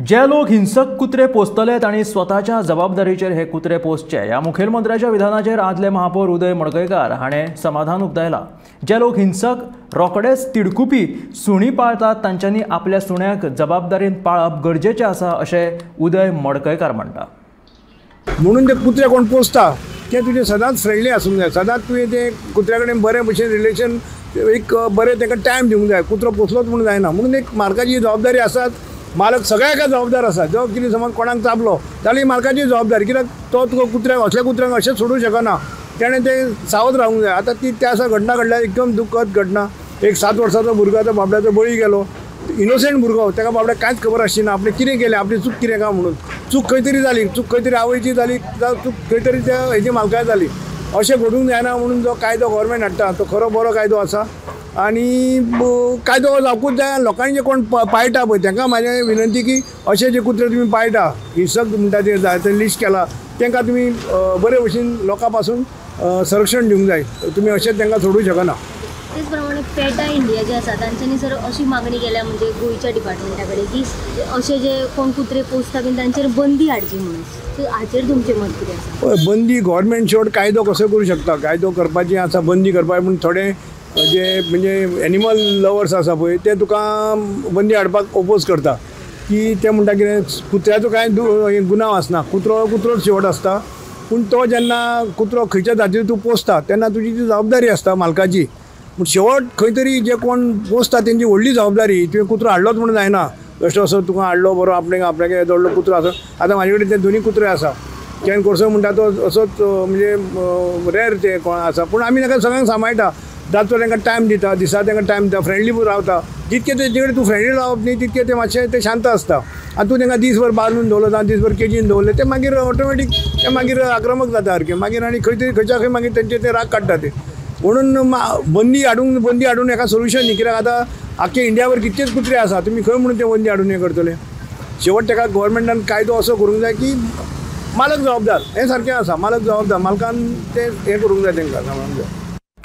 जे लोक हिंसक कुत्रे पोसतले तांणी स्वताच्या जबाबदारीचेर हे कुत्रे पोसचे ह्या मुखेलमंत्र्याच्या विधानाचेर आदले महापौर उदय मडकयकार हाणें समाधान उक्तायलां। जे लोक हिंसक रोखडेच तिडकुपी सुणी पाळतात तांच्यांनी आपल्या सुण्याक जबाबदारीन पाळप गरजेचें आसा अशें उदय मडकयकार म्हणटा। म्हणून ते कुत्रे कोण पोसता ते तुजें सदांच फ्रेंडली आसूंक जाय, सदांच तुवें ते कुत्र्या कडेन बरें भशेन रिलेशन एक बरें तांकां टायम दिवंक जाय। कुत्रो पोसलोच म्हणून जायना, म्हणून एक मालकाची जबाबदारी आसात, मालक सगळ्याक जबाबदार आसा। जो कितें समज कोणाक चाबलो जाल्यार मालकाची जबाबदारी, कित्याक तो तुका कुत्र्याक असल्या कुत्र्यांक अशें सोडूंक शकना, तेणें तें सावध रावूंक जाय। आतां ती त्या दिसा घटना घडल्या, एकदम दुखद घटना। एक 7 वर्साचो भुरगो आतां बाबड्याचो बळी गेलो, इनोसंट भुरगो, ताका बाबड्याक कांयच खबर आसची ना आपणें कितें केलें, आपली चूक कितें काय म्हणून। चूक खंय तरी जाली, चूक खंय तरी आवयची जाली, जावं चूक खंय तरी त्या हेजी मालकाय जाली। अशें घडूंक जायना म्हणून जो कायदो गव्हर्मेंट हाडटा तो खरो बरो कायदो आसा आनी कायदो जावकूच जाय। लोकांनी जे कोण पाळटा पळय तांकां म्हाजें विनंती की अशे जे कुत्रे तुमी पाळटा, हिंसक म्हणटा ते जाय ते लिस्ट केला, तांकां तुमी बरे भशेन लोकां पासून संरक्षण दिवंक जाय, तुमी अशें तांकां सोडूंक शकना। तेच प्रमाणे पेटा इंडिया जे आसा तांच्यांनी सर अशी मागणी केल्या म्हणजे गोंयच्या डिपार्टमेंटा कडेन की अशे जे कोण कुत्रे पोसता बीन तांचेर बंदी हाडची म्हणून, सो हाचेर तुमचें मत कितें आसा? हय, बंदी गव्हर्मेंट शेवट कायदो कसो करूं शकता, कायदो करपाची आसा बंदी करपाची, पूण थोडे जे म्हणजे एनिमल लवर्स आसा पळय ते तुका बंदी हाडपाक ओपोज करता की ते म्हणटा कितें कुत्र्याचो कांय गुन्यांव आसना, कुत्रो कुत्रोच शेवट आसता। पूण तो जेन्ना कुत्रो खंयच्या जातीचो तूं पोसता तेन्ना तुजी ती जबाबदारी आसता मालकाची, पूण शेवट खंय तरी जे कोण पोसता तेंची व्हडली जबाबदारी। तुवें कुत्रो हाडलोच म्हणून जायना, बेश्टो असो तुका हाडलो बरो आपणे आपल्याक व्हडलो कुत्रो आसा। आतां म्हाजे कडेन ते दोनी कुत्रे आसा, can कोर्सो म्हणटा तो असोच म्हणजे रेर ते कोण आसा, पूण आमी ताका सगळ्यांक सांबाळटा, रातचो तांकां टायम दिता, दिसा तांकां टायम दिता, फ्रेंडली रावता। जितके तेजे कडेन तूं फ्रेंडली रावप न्ही तितके ते मातशे ते शांत आसता। आनी तूं तांकां दीसभर बांदून दवरलो जावं दीसभर केजीन दवरलें ते मागीर ऑटोमॅटीक ते मागीर आक्रमक जाता सारके, मागीर आनी खंय तरी खंयच्या खंय मागीर तेंचे ते राग काडटा ते। म्हणून बंदी हाडून हेका सोल्युशन न्ही, कित्याक आतां आख्खे इंडियाभर कितलेच कुत्रे आसा, तुमी खंय म्हणून ते बंदी हाडून हें करतले। शेवट ताका गव्हर्मेंटान कायदो असो करूंक जाय की मालक जबाबदार, हें सारकें आसा, मालक जबाबदार, मालकान तें हें करूंक जाय, तांकां सांबाळूंक जाय।